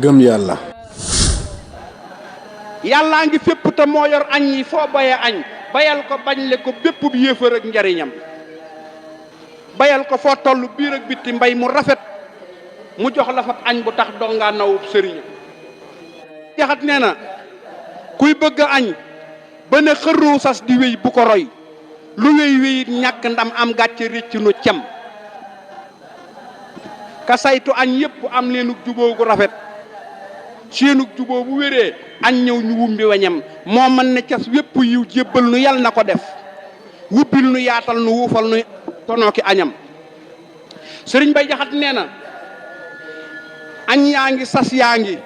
gëm yàlla. yàllaa ngi fépp te moo yor añ yi foo baye añ bayal ko bañ le ko bépp bi yéefar ak njariñam bayal ko foo toll biir ak bitti mbay mu rafet mu jox la fa añ bu tax dongaa nawub sëriñ jaxat nee na kuy bëgg añ ba ne xërru sas di wéy bu ko roy lu wéy wéyit ñàkk ndam am gàcce récc nu cem ka saytu añ yépp am leenug juboo gu rafet seenug juboo bu wéree añ ñëw ñu wumbi weñam moo mën ne cas wépp yiw jébbal nu yal na ko def wubbil nu yaatal nu wuufal nu tonooki añam sëriñ Bay Jaxate nee na añ yaa ngi sas yaa ngi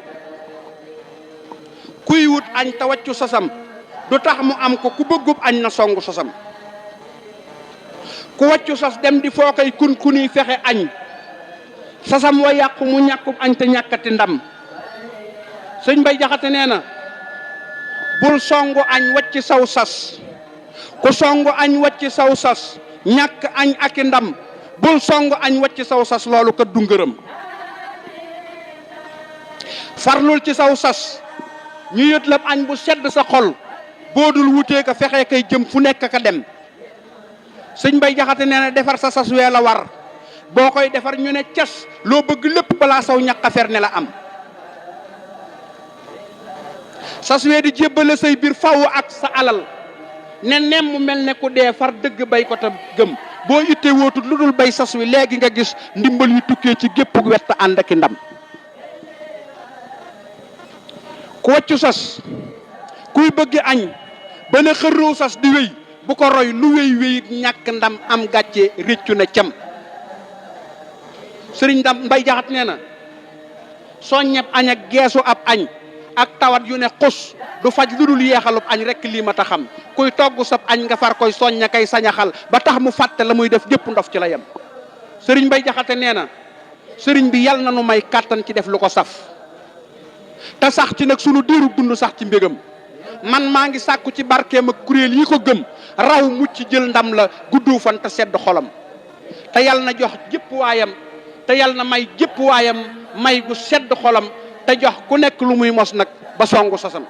kuy wut añ te wàccu sasam du tax mu am ko ku bëggub añ na songu sasam ku wàccu sas dem di foo koy kun kuni fexe añ sasam wa yàqu mu ñàkkub añ te ñàkkati ndam sëñ Bay Jaxate nee na bul songu añ wàcc saw sas ku songu añ wàcc saw sas ñàkk añ aki ndam bul songu añ wàcc saw sas loolu kat du ngërëm farlul ci saw sas ñu yët lab añ bu sedd sa xol boo dul wutee ka fexe kay jëm fu nekk ka dem sëñ Bay Jaxate nee na defar sa sas wee la war boo koy defar ñu ne cas loo bëgg lépp balaa saw ñàkk a fer ne la am sas wee di jébbale say biir faw ak sa alal ne nem mu mel ne ku dee far dëgg bay ko ta gëm boo ittee wootut lu dul bay sas wi léegi nga gis ndimbal yu tukkee ci gépp wett ànd ak ndam ku wàccu sas kuy bëgg añ ba ne xërru sas di wéy bu ko roy lu wéy wéyit ñàkk ndam am gàcce réccu na cam sëriñ ndam Mbay Jaxate nee na soññeb añ ak geesu ab añ ak tawat yu ne xus du faj lu dul yeexalub añ rekk lii ma ta xam kuy togg sab añ nga far koy soñña kay sañaxal ba tax mu fàtte la muy def gépp ndof ci la yem sëriñ Mbay Jaxate nee na sëriñ bi yal na nu may kàttan ci def lu ko saf te sax ci nag sunu diiru dund sax ci mbégam man maa ngi sàkku ci barkeem ak kuréel yi ko gëm raw mucc jël ndam la guddu fan te sedd xolam te yal na jox jëpp waayam te yal na may jëpp waayam may gu sedd xolam te jox ku nekk lu muy mos nag ba songu sasam